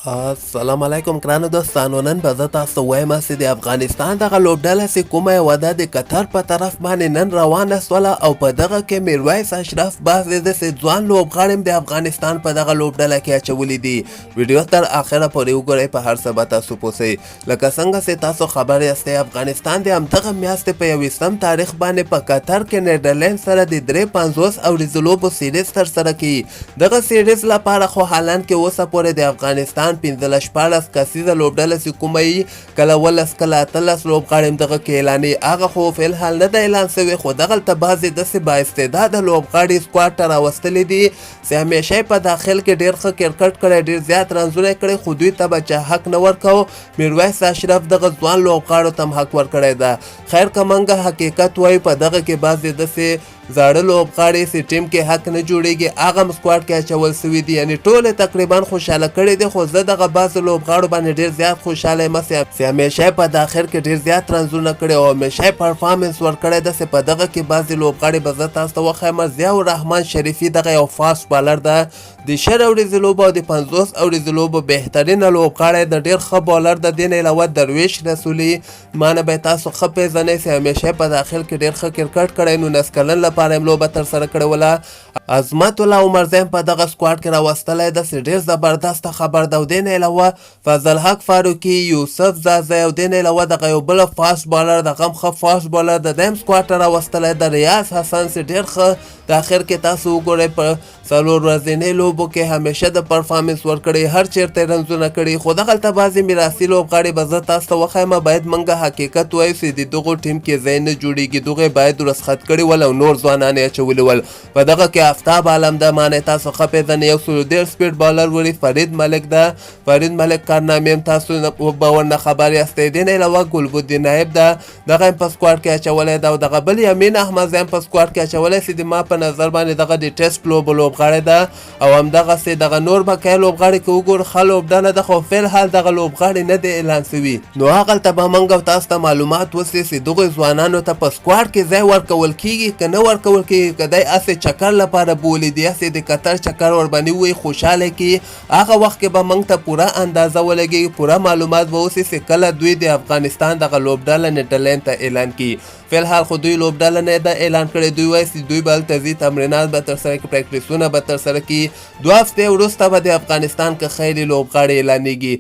السلام علیکم ګرانو دوستانو، نن به زه تاسو وایم چې د افغانستان دغه لوبډله چې کومه یوه ده، د قطر په طرف باندې نن روانه سوله او په دغه کې میرویس اشرف بعضې داسې ځوان لوبغاړي هم د افغانستان په دغه لوبډله کې اچولي دي. ویډیو تر اخره پورې وګورئ، په هر څه به تاسو پوه سئ. لکه څنګه چې تاسو خبر یاستئ، افغانستان د همدغه میاشتې په 21 تاریخ باندې په قطر کې نیدرلینډ سره د 53 اوریزو لوبو سیریز ترسره کړي. دغه سیریز لپاره خو حالان کې اوسه پورې د افغانستان 15 16 کسیزه لوبډله چې کومه یي، کله 17، کله 18 لوبغاړي هم دغه کې اعلانوي، هغه خو فلحال نه ده اعلان سوی، خو دغلته بعضې داسې با استعداده لوبغاړي سکواډ ته راوستلي دي چې همیشه یې په داخل کې ډېر ښه کرکټ کړی، ډېر زیات رنزونه یې کړی، خو دوی ته به چا حق نه ورکاو. میرویس اشرف دغه ځوان لوبغاړو ته هم حق ورکړی ده. خیر، که منګه حقیقت وایو، په دغه کې بعضې داسې زاړه لوبغاړي چې ټیم کې حق نه جوړیږي، هغه هم سکواډ کې اچول سوي دي. یعنی ټول تقریبا خوشحاله کړي دي، خو زه دغه بعضو لوبغاړو باندې ډیر زیات خوشحاله یم چې همیشه په داخل کې ډیر زیات رنزونه کړي او همیشه پرفارمنس ورکړی. داسې په دغه کې بعضې لوبغاړي به زه تاسو ته وښایم. ضیاء الرحمن شریفي دغه یو فاست بالر ده، د 20 اوریزې لوبو او د 50 اوریزې لوبو بهترینه لوبغاړی د، ډیر ښه بالر ده. دې نه علاوه درویش رسولي، مانه به تاسو ښه پیژنئ چې همیشه په داخل کې ډیر ښه کرکټ کړی، 19 کلن لپاره هم لوبه ترسره کړې وله. عظمت الله عمرزی هم په دغه سکواډ کې راوستلی ده چې ډیر زبردسته خبر ده. او دې نه علاوه فضل حق فاروقي، یوسف ځاځی، او دې نه علاوه دغه یو بل فاست بالر، دغه هم ښه فاست بالر ده، دی هم سکواډ ته راوستلی ده. ریاض حسن چې ډیر ښه د اخر کې تاسو وګورئ، په 4 ورځنۍ لوبو کې همیشه د پرفارمنس ورکړي، هر چیرته رنزونه کړي. خو دغلته بعضې میراثي لوبغاړي به زه تاسو ته وښایم. باید منګه حقیقت وایو چې د دغو ټیم کې ځای نه جوړیږي، دغه باید رخصت کړي ول او نور ځوانان یې اچولي ول. په دغه کې آفتاب عالم ده، معنی تاسو ښه پېژنئ، 130 سپیډ بالر وړي. فرید ملک ده، فرید ملک کارنامې هم تاسو به ورنه خبر یاستئ. دې نه علاوه ګلبدین نایب ده، دغه هم په سکواډ کې اچولی ده. او دغه بل یمین احمدزی هم په سکواډ کې اچولی چې د ما په نظر باندې دغه د ټیسټ لوبو لوبغاړی ده. او همدغسې دغه نور بقیه لوبغاړي که وګورو، ښه لوبډله ده، خو فلحال دغه لوبغاړي نه دی اعلان سوي. نو هغلته به موږ او تاسو ته معلومات وسي چې دغو ځوانانو ته په سکواډ کې ځای ورکول کیږي که نه ورکول کیږي، که دی هسې چکر لپاره بولي دي، هسې د قطر چکر ورباندې ووایي، خوشحاله کړي. هغه وخت کې به موږ ته پوره اندازه ولګېږي، پوره معلومات به وسي چې کله دوی د افغانستان دغه لوبډله نیدرلینډ ته اعلان کړي. فلحال خو دوی لوبډله نه ده اعلان کړې. دوی وایي چې دوی به هلته ځي، تمرینات به ترسره کړي، پریکټیسونه به ترسره کړي. 2 هفتې وروسته به د افغانستان که خیري لوبغاړي اعلانېږي.